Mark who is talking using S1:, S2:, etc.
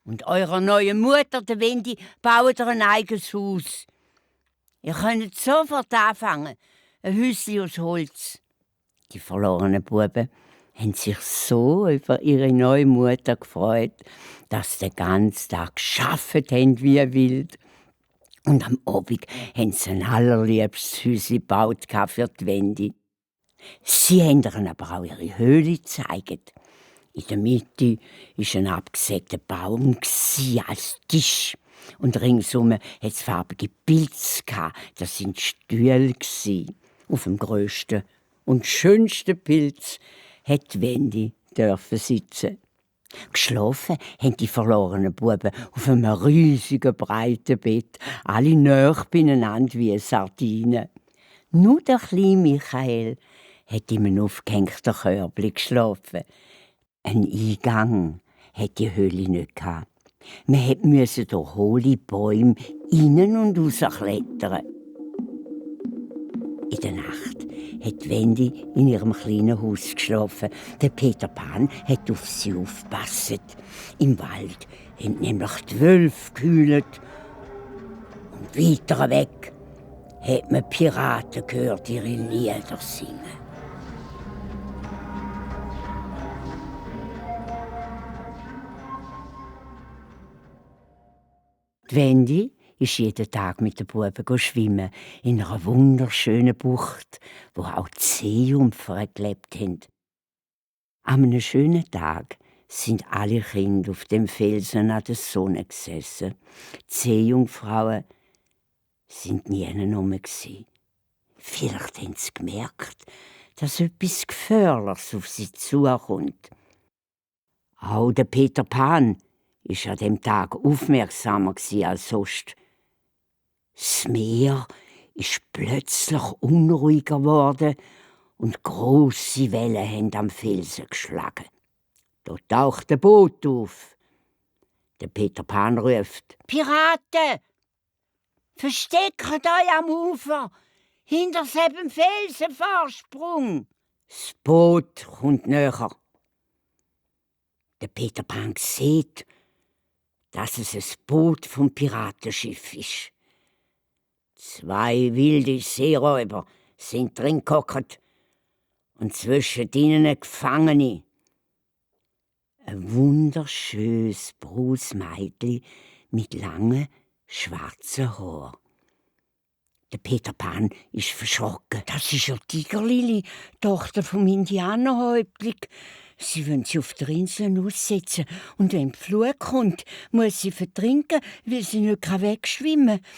S1: Und eurer neuen Mutter, der Wendy, baut ihr ein eigenes Haus. Ihr könnt sofort anfangen, ein Häuschen aus Holz. Die verlorenen Buben haben sich so über ihre neue Mutter gefreut, dass sie den ganzen Tag gearbeitet haben wie wild. Und am Abend haben sie ein allerliebstes Häuschen gebaut für die Wendy. Sie haben ihnen aber auch ihre Höhle gezeigt. In der Mitte war ein abgesägter Baum als Tisch. Und ringsum hatte es farbige Pilze. Das waren Stühle. Auf dem grössten und schönsten Pilz hat Wendy sitzen. Geschlafen haben die verlorenen Buben auf einem riesigen, breiten Bett, alle nah beieinander wie Sardinen. Nur der kleine Michael hat in einem aufgehängten Körbchen geschlafen. Ein Eingang hatte die Höhle nicht gehabt. Man musste durch hohle Bäume innen und raus klettern. In der Nacht hat Wendy in ihrem kleinen Haus geschlafen. Der Peter Pan hat auf sie aufgepasst. Im Wald haben nämlich die Wölfe gehüllt. Und weiter weg hat man Piraten gehört ihre Lieder singen. Die Wendy ist jeden Tag mit den Buben schwimmen in einer wunderschönen Bucht, wo auch die Seejungfrauen gelebt haben. An einem schönen Tag sind alle Kinder auf dem Felsen an der Sonne gesessen. Die Seejungfrauen sind nie herum. Vielleicht haben sie gemerkt, dass etwas Gefährliches auf sie zukommt. Auch der Peter Pan war an dem Tag aufmerksamer als sonst. Das Meer ist plötzlich unruhiger geworden und grosse Wellen haben am Felsen geschlagen. Da taucht ein Boot auf. Der Peter Pan ruft: «Piraten! Versteckt euch am Ufer, hinter dem Felsenvorsprung!» Das Boot kommt näher. Der Peter Pan sieht, dass es ein Boot vom Piratenschiff ist. 2 wilde Seeräuber sind drin gehockt und zwischen ihnen Gefangene. Ein wunderschönes Mädchen mit langen, schwarzen Haaren. Der Peter Pan ist verschrocken. «Das ist ja Tigerlili, Tochter vom Indianerhäuptling. Sie wollen sie auf der Insel aussetzen und wenn die Flut kommt, muss sie vertrinken, weil sie nicht wegschwimmen kann.